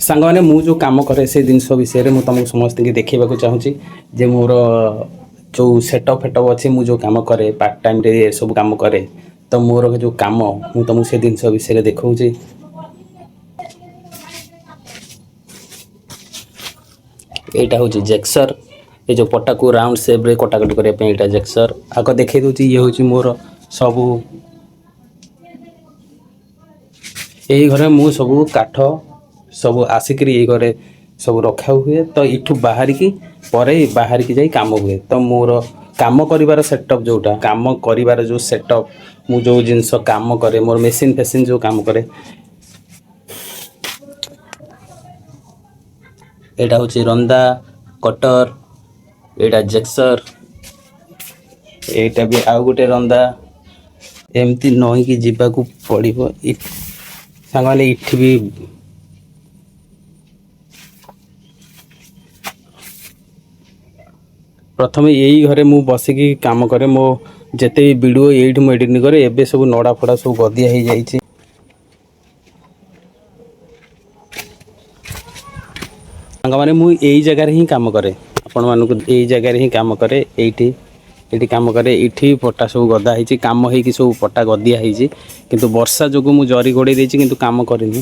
ସାଙ୍ଗମାନେ, ମୁଁ ଯେଉଁ କାମ କରେ ସେ ଜିନିଷ ବିଷୟରେ ମୁଁ ତୁମକୁ ସମସ୍ତଙ୍କୁ ଦେଖେଇବାକୁ ଚାହୁଁଛି ଯେ ମୋର ଯେଉଁ ସେଟଅପ୍ ଫେଟଅପ୍ ଅଛି, ମୁଁ ଯେଉଁ କାମ କରେ, ପାର୍ଟ ଟାଇମ୍ରେ ଏସବୁ କାମ କରେ। ତ ମୋର ଯେଉଁ କାମ, ମୁଁ ତୁମକୁ ସେ ଜିନିଷ ବିଷୟରେ ଦେଖାଉଛି। ଏଇଟା ହେଉଛି ଜେକ୍ସର। ଏ ଯେଉଁ ପଟାକୁ ରାଉଣ୍ଡ ସେପ୍ରେ କଟାକଟି କରିବା ପାଇଁ ଏଇଟା ଜେକ୍ସର। ଆଗ ଦେଖେଇ ଦେଉଛି, ଇଏ ହେଉଛି ମୋର ସବୁ। ଏଇ ଘରେ ମୁଁ ସବୁ କାଠ ସବୁ ଆସିକିରି ଏଇ ଘରେ ସବୁ ରଖା ହୁଏ। ତ ଏଠୁ ବାହାରିକି ପରେ ବାହାରିକି ଯାଇ କାମ ହୁଏ। ତ ମୋର କାମ କରିବାର ସେଟଅପ୍ ଯେଉଁଟା, କାମ କରିବାର ଯେଉଁ ସେଟଅପ୍, ମୁଁ ଯେଉଁ ଜିନିଷ କାମ କରେ, ମୋର ମେସିନ୍ ଫେସିନ୍ ଯେଉଁ କାମ କରେ, ଏଇଟା ହେଉଛି ରନ୍ଦା କଟର, ଏଇଟା ଜେକ୍ସର, ଏଇଟା ବି ଆଉ ଗୋଟେ ରନ୍ଦା। ଏମିତି ନଇଁକି ଯିବାକୁ ପଡ଼ିବ ସାଙ୍ଗମାନେ। ଏଠି ବି ପ୍ରଥମେ ଏଇ ଘରେ ମୁଁ ବସିକି କାମ କରେ। ମୋ ଯେତେ ବି ଭିଡ଼ିଓ ଏଇଠି ମୁଁ ଏଡ଼ିଟିଂ କରେ। ଏବେ ସବୁ ନଡ଼ା ଫଡ଼ା ସବୁ ଗଦିଆ ହେଇଯାଇଛି। ସାଙ୍ଗମାନେ, ମୁଁ ଏଇ ଜାଗାରେ ହିଁ କାମ କରେ। ଆପଣମାନଙ୍କୁ ଏଇ ଜାଗାରେ ହିଁ କାମ କରେ। ଏଇଠି ଏଇଠି କାମ କରେ। ଏଇଠି ପଟା ସବୁ ଗଦା ହେଇଛି, କାମ ହେଇକି ସବୁ ପଟା ଗଦିଆ ହେଇଛି। କିନ୍ତୁ ବର୍ଷା ଯୋଗୁଁ ମୁଁ ଜରି ଘୋଡ଼େଇ ଦେଇଛି, କିନ୍ତୁ କାମ କରିନି।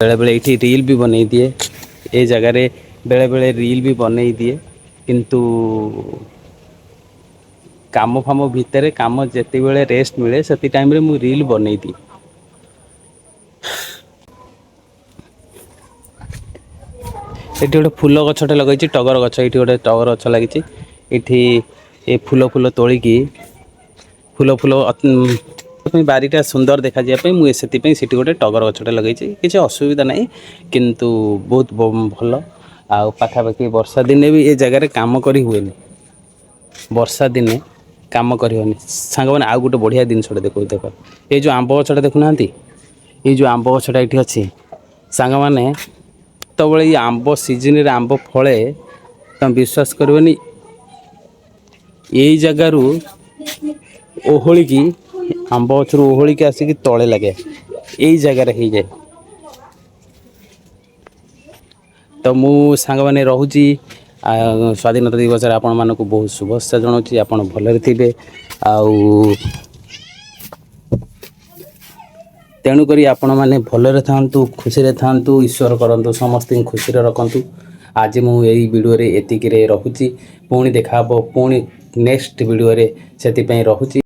ବେଳେବେଳେ ଏଇଠି ରିଲ୍ ବି ବନେଇ ଦିଏ। ଏ ଜାଗାରେ ବେଳେବେଳେ ରିଲ୍ ବି ବନେଇ ଦିଏ। କିନ୍ତୁ କାମ ଫାମ ଭିତରେ କାମ ଯେତେବେଳେ ରେଷ୍ଟ ମିଳେ, ସେତି ଟାଇମ୍ରେ ମୁଁ ରିଲ୍ ବନେଇ ଦିଏ। ଏଠି ଗୋଟେ ଫୁଲ ଗଛଟେ ଲଗେଇଛି, ଟଗର ଗଛ। ଏଇଠି ଗୋଟେ ଟଗର ଗଛ ଲାଗିଛି। ଏଠି ଏ ଫୁଲ ଫୁଲ ତୋଳିକି ଫୁଲ ଫୁଲ ପାଇଁ ବାରିଟା ସୁନ୍ଦର ଦେଖାଯିବା ପାଇଁ ମୁଁ ସେଥିପାଇଁ ସେଠି ଗୋଟେ ଟଗର ଗଛଟେ ଲଗେଇଛି। କିଛି ଅସୁବିଧା ନାହିଁ, କିନ୍ତୁ ବହୁତ ଭଲ। ଆଉ ପାଖାପାଖି ବର୍ଷା ଦିନେ ବି ଏ ଜାଗାରେ କାମ କରି ହୁଏନି। ବର୍ଷା ଦିନେ କାମ କରିହେବନି। ସାଙ୍ଗମାନେ, ଆଉ ଗୋଟେ ବଢ଼ିଆ ଜିନିଷଟେ ଦେଖ ଦେଖ। ଏଇ ଯେଉଁ ଆମ୍ବ ଗଛଟା ଦେଖୁନାହାନ୍ତି, ଏଇ ଯେଉଁ ଆମ୍ବ ଗଛଟା ଏଇଠି ଅଛି ସାଙ୍ଗମାନେ, ଯେତେବେଳେ ଏଇ ଆମ୍ବ ସିଜିନରେ ଆମ୍ବ ଫଳେ, ତମେ ବିଶ୍ୱାସ କରିବନି, ଏଇ ଜାଗାରୁ ଓହଳିକି, ଆମ୍ବ ଗଛରୁ ଓହଳିକି ଆସିକି ତଳେ ଲାଗେ, ଏଇ ଜାଗାରେ ହେଇଯାଏ। ତ ମୁଁ ସାଙ୍ଗମାନେ ରହୁଛି। ସ୍ୱାଧୀନତା ଦିବସରେ ଆପଣମାନଙ୍କୁ ବହୁତ ଶୁଭେଚ୍ଛା ଜଣାଉଛି। ଆପଣ ଭଲରେ ଥିବେ ଆଉ ତେଣୁକରି ଆପଣମାନେ ଭଲରେ ଥାଆନ୍ତୁ, ଖୁସିରେ ଥାଆନ୍ତୁ। ଈଶ୍ୱର କରନ୍ତୁ ସମସ୍ତଙ୍କୁ ଖୁସିରେ ରଖନ୍ତୁ। ଆଜି ମୁଁ ଏଇ ଭିଡ଼ିଓରେ ଏତିକିରେ ରହୁଛି। ପୁଣି ଦେଖାହେବ ପୁଣି ନେକ୍ସଟ ଭିଡ଼ିଓରେ, ସେଥିପାଇଁ ରହୁଛି।